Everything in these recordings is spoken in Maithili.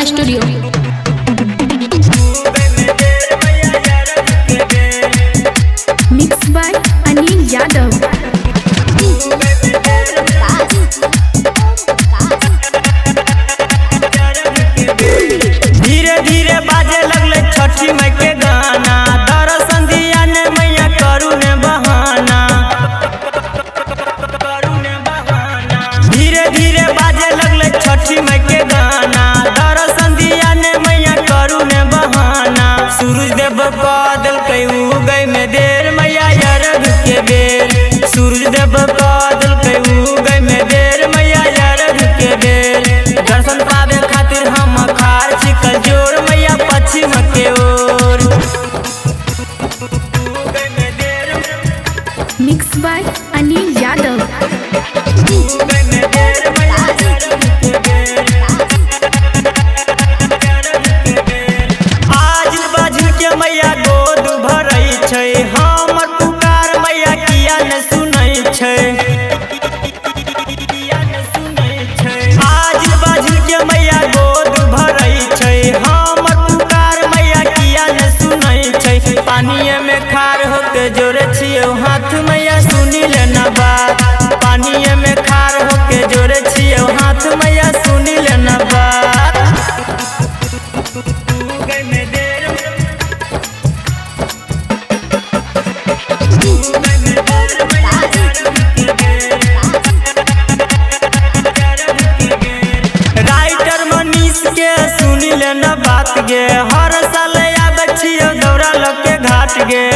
Studio. Mix by Anil Yadav. धीरे धीरे बाजे लगले छठी माई के गाना, दर्शन दिया ने मैया करू ने बहाना। धीरे धीरे बाजे लगले छठी माई के गाना, दर्शन दिया ने मैया करू ने बहाना। सूरज देव कह देलकै उगै में देर मैया अरघ के बेर। सूरज देव कह देलकै उगै में देर मैया अरघ के बेर। दर्शन पावे खातिर हम खार छिकल जोर मैया पश्चिम के ओर। Mix by Anil Yadav. आज बाझिन के मैया गोद भरै छै, हमर पुकार मैया किया ने सुनै छै। आज बाझिन के मैया गोद भरै छै, हमर पुकार मैया किया ने सुनै छै। पानिये में खार होके जोड़े छियौ हाथ मैया सुनी लेना बात। पानिये में खार होके जोड़े छियौ हाथ मैया सुनी लेना बात। राइटर मनीष के सुनी लेना बात गे, हर साल आबै छियौ दौड़ा लके घाट गे।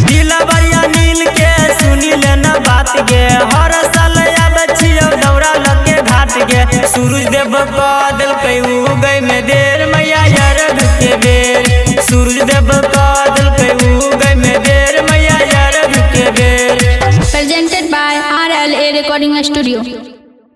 दिलवरिया नील के सुनी लेना बात गे, हर साल आबै छियौ दौड़ा लके घाट गे। सूरज देव कह देलकै उगै में देर मैया अरघ के बेर। सूरज देव कह देलकै उगै में देर मैया अरघ के बेर। Presented by RLA Recording Studio.